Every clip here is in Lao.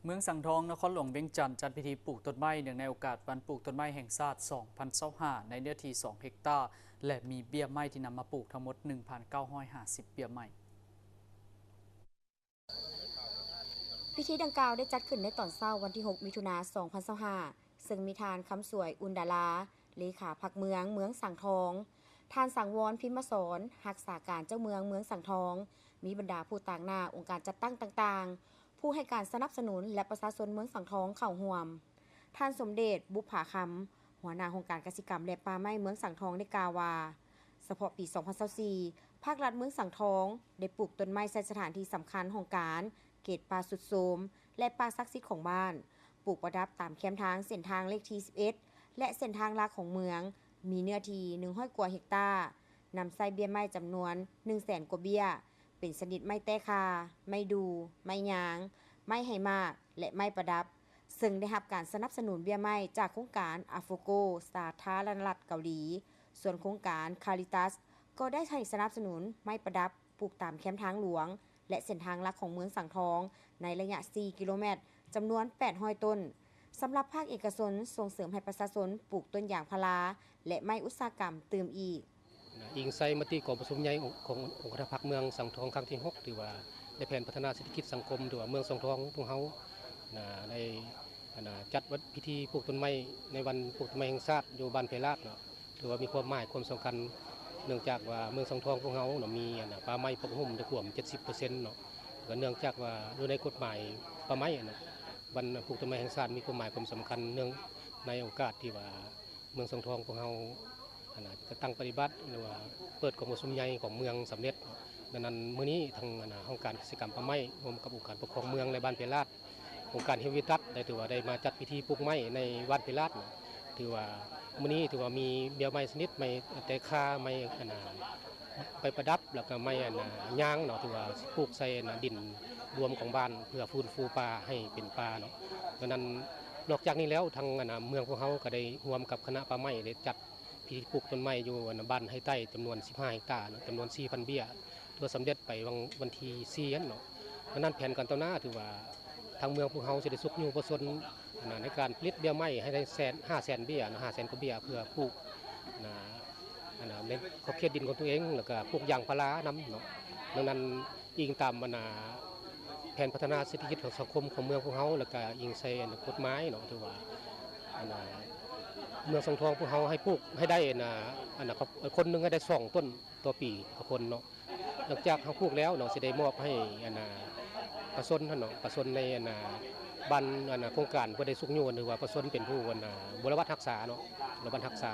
ເມືອງສັງທອງ ນະຄອນຫຼວງວຽງຈັນ ຈັດພິທີປູກຕົ້ນໄມ້ ເນື່ອງໃນໂອກາດວັນປູກຕົ້ນໄມ້ແຫ່ງຊາດ ສອງພັນຊາວຫ້າ ໃນເນື້ອທີ່ ສອງເຮັກຕາ ແລະ ມີເບ້ຍໄມ້ທີ່ນຳມາປູກທັງໝົດ ໜຶ່ງພັນເກົ້າຮ້ອຍຫ້າສິບເບ້ຍໄມ້. ພິທີດັ່ງກ່າວໄດ້ຈັດຂຶ້ນໃນຕອນເຊົ້າວັນທີຫົກ ມິຖຸນາ ສອງພັນຊາວຫ້າ ເຊິ່ງມີທ່ານ ຄຳສວຍ ອຸ່ນດາລາ ເລຂາພັກເມືອງ ເມືອງສັງທອງ, ທ່ານ ສັງວອນ ພິມມະສອນ ຮັກສາການເຈົ້າເມືອງເມືອງສັງທອງ, ມີບັນດາຜູ້ຕາງໜ້າອົງການຈັດຕັ້ງຕ່າງໆ ຜູ້ໃຫ້ການສະໜັບສະໜູນ ແລະ ປະຊາຊົນເມືອງສັງທອງເຂົ້າຮ່ວມ. ທ່ານ ສົມເດດ ບຸບຜາຄຳ ຫົວໜ້າຫ້ອງການກະສິກຳ ແລະ ປ່າໄມ້ເມືອງສັງທອງ ໄດ້ກ່າວວ່າ ສະເພາະປີສອງພັນຊາວສີ່ ພາກລັດເມືອງສັງທອງ ໄດ້ປູກຕົ້ນໄມ້ໃສ່ສະຖານທີ່ສຳຄັນຂອງການ ເຂດປ່າຊຸດໂຊມ ແລະ ປ່າສັກສິດຂອງບ້ານ, ປູກປະດັບຕາມແຄມທາງເສັ້ນທາງເລກທີສິບເອັດ ແລະ ເສັ້ນທາງຫຼັກຂອງເມືອງ ມີເນື້ອທີ່ໜຶ່ງຮ້ອຍກວ່າເຮັກຕາ, ນຳໃຊ້ເບ້ຍໄມ້ຈຳນວນໜຶ່ງແສນກວ່າເບ້ຍ ເປັນຊະນິດໄມ້ແຕ້ຄ່າ, ໄມ້ດູ່, ໄມ້ຍາງ, ໄມ້ໃຫ້ໝາກ ແລະ ໄມ້ປະດັບ, ເຊິ່ງໄດ້ຮັບການສະໜັບສະໜູນເບ້ຍໄມ້ຈາກໂຄງການ ອາໂຟໂກ ສາທາລະນະລັດເກົາຫຼີ, ສ່ວນໂຄງການ ຄາລິຕັສ ກໍໄດ້ໃຫ້ສະໜັບສະໜູນໄມ້ປະດັບ ປູກຕາມແຄມທາງຫຼວງ ແລະ ເສັ້ນທາງຫຼັກຂອງເມືອງສັງທອງ ໃນໄລຍະສີ່ກິໂລແມັດ ຈຳນວນແປດຮ້ອຍຕົ້ນ. ສຳລັບພາກເອກະຊົນ ສົ່ງເສີມໃຫ້ປະຊາຊົນປູກຕົ້ນຢາງພາລາ ແລະ ໄມ້ອຸດສາຫະກຳຕື່ມອີກ. ອີງໃສ່ມະຕິກອງປະຊຸມໃຫຍ່ຂອງອົງຄະນະພັກເມືອງສັງທອງຄັ້ງທີຫົກ ຖືວ່າໃນແຜນພັດທະນາເສດຖະກິດສັງຄົມ ຖືວ່າເມືອງສັງທອງພວກເຮົາໄດ້ຈັດວັນພິທີປູກຕົ້ນໄມ້ ໃນວັນປູກຕົ້ນໄມ້ແຫ່ງຊາດຢູ່ບ້ານໄພລາດເນາະ ຖືວ່າມີຄວາມໝາຍຄວາມສຳຄັນ ເນື່ອງຈາກວ່າເມືອງສັງທອງພວກເຮົາເນາະ ມີປ່າໄມ້ປົກຫຸ້ມໄດ້ກວ່າເຈັດສິບເປີເຊັນເນາະ ແລະ ເນື່ອງຈາກວ່າຢູ່ໃນກົດໝາຍປ່າໄມ້ເນາະ ວັນປູກຕົ້ນໄມ້ແຫ່ງຊາດມີຄວາມໝາຍຄວາມສຳຄັນ ເນື່ອງໃນໂອກາດທີ່ວ່າ ເມືອງສັງທອງພວກເຮົາຈັດຕັ້ງປະຕິບັດ ຫຼືວ່າເປີດກອງປະຊຸມໃຫຍ່ຂອງເມືອງສຳເລັດ. ດັ່ງນັ້ນມື້ນີ້ທາງຫ້ອງການກະສິກຳປ່າໄມ້ ຮ່ວມກັບອົງການປົກຄອງເມືອງ ແລະ ບ້ານເພລາດ ອົງການເຮວວີຕັສ ໄດ້ຖືວ່າໄດ້ມາຈັດພິທີປູກໄມ້ໃນບ້ານເພລາດ ຖືວ່າມື້ນີ້ຖືວ່າມີເບ້ຍໄມ້ຊະນິດ ໄມ້ແຕ້ຄ່າ ໄມ້ໄປປະດັບ ແລ້ວກະໄມ້ຍາງເນາະ ຖືວ່າປູກໃສ່ດິນລວມຂອງບ້ານ ເພື່ອຟື້ນຟູປ່າໃຫ້ເປັນປ່າເນາະ. ດັ່ງນັ້ນນອກຈາກນີ້ແລ້ວ ທາງເມືອງພວກເຮົາກໍໄດ້ຮ່ວມກັບຄະນະປ່າໄມ້ ໄດ້ຈັດພິທີປູກຕົ້ນໄມ້ຢູ່ບ້ານໄຮໃຕ້ ຈຳນວນສິບຫ້າເຮັກຕາ ຈຳນວນສີ່ພັນເບ້ຍ ຖືວ່າສຳເລັດໄປວັນທີສີ່ຫັ້ນເນາະ. ດັ່ງນັ້ນແຜນການຕໍ່ໜ້າ ຖືວ່າທາງເມືອງພວກເຮົາຊິໄດ້ຊຸກຍູ້ປະຊາຊົນ ໃນການຜະລິດເບ້ຍໄມ້ໃຫ້ໄດ້ແສນ ຫ້າແສນເບ້ຍເນາະ ຫ້າແສນກວ່າເບ້ຍ ເພື່ອປູກໃນຂອບເຂດດິນຂອງຕົວເອງ ແລ້ວກະປູກຢາງພາລານຳເນາະ. ດັ່ງນັ້ນອີງຕາມອັນນ່າແຜນພັດທະນາເສດຖະກິດຂອງສັງຄົມຂອງເມືອງພວກເຮົາ ແລ້ວກະອີງໃສ່ອັນກົດໝາຍເນາະ ຖືວ່າອັນນ່າເມືອງສັງທອງພວກເຮົາໃຫ້ປູກໃຫ້ໄດ້ອັນນ່າອັນນ່າຄົນໜຶ່ງໃຫ້ໄດ້ສອງຕົ້ນຕໍ່ປີຕໍ່ຄົນເນາະ. ຫຼັງຈາກເຮົາປູກແລ້ວເນາະ ຊິໄດ້ມອບໃຫ້ອັນນ່າປະຊາຊົນຫັ້ນເນາະ ປະຊາຊົນໃນອັນນ່າບ້ານອັນນ່າໂຄງການເພື່ອໄດ້ຊຸກຍູ້ ຫຼືວ່າປະຊາຊົນເປັນຜູ້ອັນນ່າບົວລະບັດຮັກສາເນາະ ລະບັດຮັກສາ.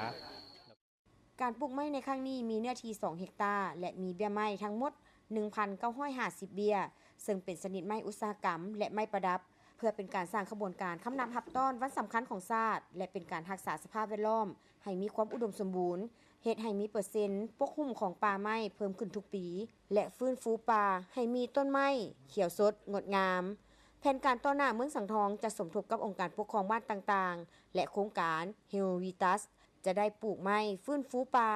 ການປູກໄມ້ໃນຄັ້ງນີ້ມີເນື້ອທີ່ສອງເຮັກຕາ ແລະ ມີເບ້ຍໄມ້ທັງໝົດໜຶ່ງພັນເກົ້າຮ້ອຍຫ້າສິບເບ້ຍ ເຊິ່ງເປັນຊະນິດໄມ້ອຸດສາຫະກຳ ແລະ ໄມ້ປະດັບ ເພື່ອເປັນການສ້າງຂະບວນການຄຳນັບຮັບຕ້ອນວັນສຳຄັນຂອງຊາດ ແລະ ເປັນການຮັກສາສະພາບແວດລ້ອມໃຫ້ມີຄວາມອຸດົມສົມບູນ, ເຮັດໃຫ້ມີເປີເຊັນປົກຫຸ້ມຂອງປ່າໄມ້ເພີ່ມຂຶ້ນທຸກປີ ແລະ ຟື້ນຟູປ່າໃຫ້ມີຕົ້ນໄມ້ຂຽວສົດງົດງາມ. ແຜນການຕໍ່ໜ້າເມືອງສັງທອງຈະສົມທົບກັບອົງການປົກຄອງບ້ານຕ່າງໆ ແລະ ໂຄງການ ເຮວວີຕັສ ຈະໄດ້ປູກໄມ້ຟື້ນຟູປ່າ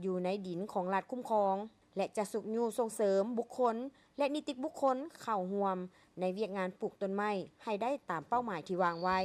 ຢູ່ໃນດິນຂອງລັດຄຸ້ມຄອງ ແລະ ຈະຊຸກຍູ້ສົ່ງເສີມບຸກຄົນ ແລະ ນິຕິບຸກຄົນເຂົ້າຮ່ວມໃນວຽກງານປູກຕົ້ນໄມ້ໃຫ້ໄດ້ຕາມເປົ້າໝາຍທີ່ວາງໄວ້.